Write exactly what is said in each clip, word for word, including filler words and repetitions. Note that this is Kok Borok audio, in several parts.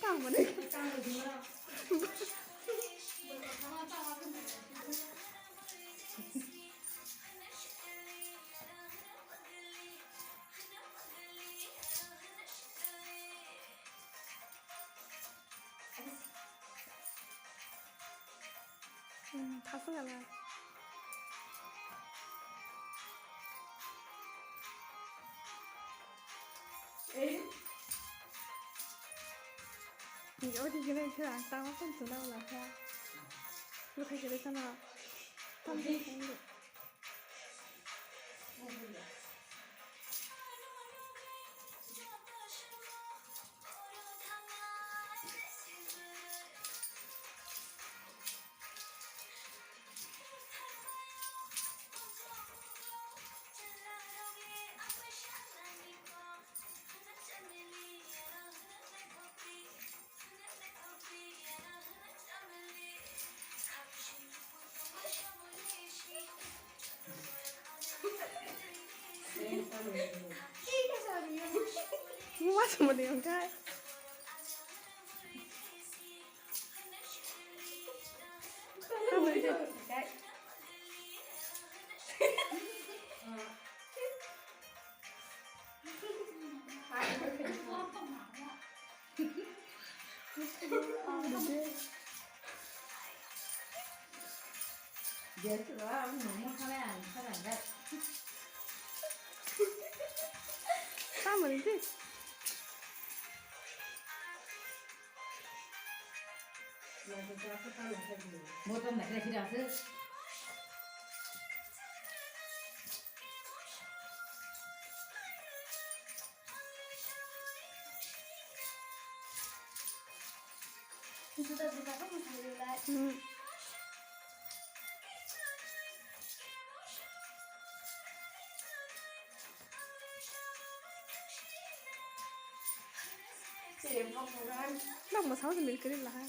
Tamani. Hmm, thasung ya. Eh? Ni odi gini kira, tama pun tuna ulah ya. Lu kaya kira sana. Tam. Mama sama dia kan. Tamoni di. Motom na kira kira ase. Juda juda khe mwsai lai. Hmm. Nok mwsao se milkiri lahai.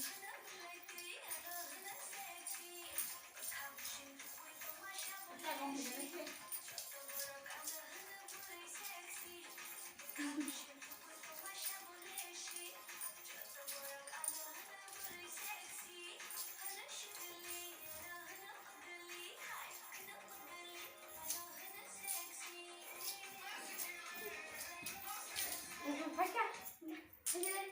Phaikha. Phaikha.